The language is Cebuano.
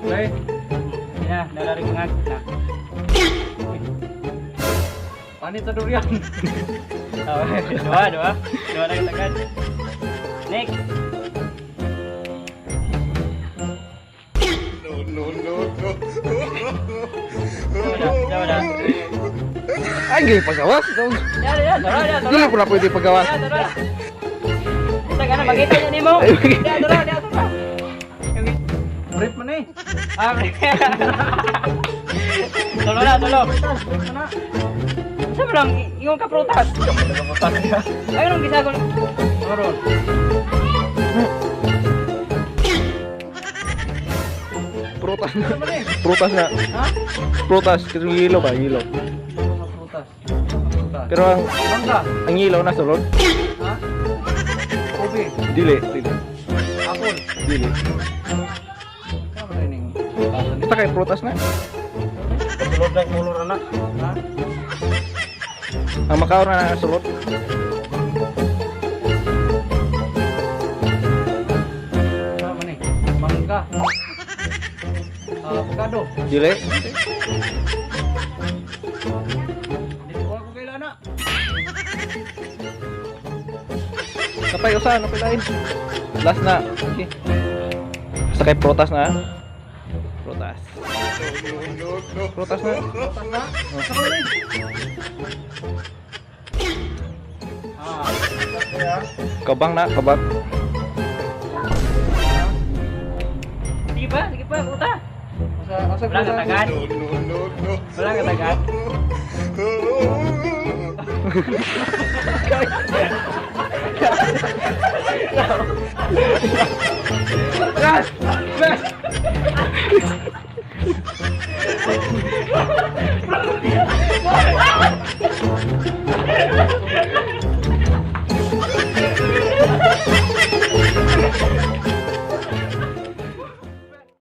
Okay. Ya, nalari ko nga. Na. Panit sa durian. Oh, dua, dua. Dua na yung tagad. Next. No, no, no, no. Wala, wala. Ay, gay pagawas. Ya, ya, tara, ya, tara. Dili po na pwede pagawas. Ya, tara. Taga na makita niya nimo. Ya, tara, ya, tara. Brief man eh. Ah, tulo na, tulo. Sa lang, ingon ka prutas. Ay, anong gisagol? Karon. Prutas na. Prutas na. Ha? Prutas. Kasi yung hilo ba? Hilo. Mga prutas. Prutas. Pero ang Mangga. ang ilaw na sulod. Ha? Ube. Dili. Dili. Apple. Dili. Ano ba ning? Basta kay prutas na. Sulod lang ulo na. Ha? Ang makaon na sulod. Ano man eh? Mangga. Ah, avocado. Dili. Dili ko ako kailan na. Kapay usa na pilain. Last na. Okay. Basta kay prutas na. Prutas. No, no, no. Prutas na. Prutas na. Sa man eh? Ah. Kabang na, kabang. Sige pa, sige pa, puta. Asa asa Wala ka tagad. No, no, no, no. Wala ka tagad. Last! Last!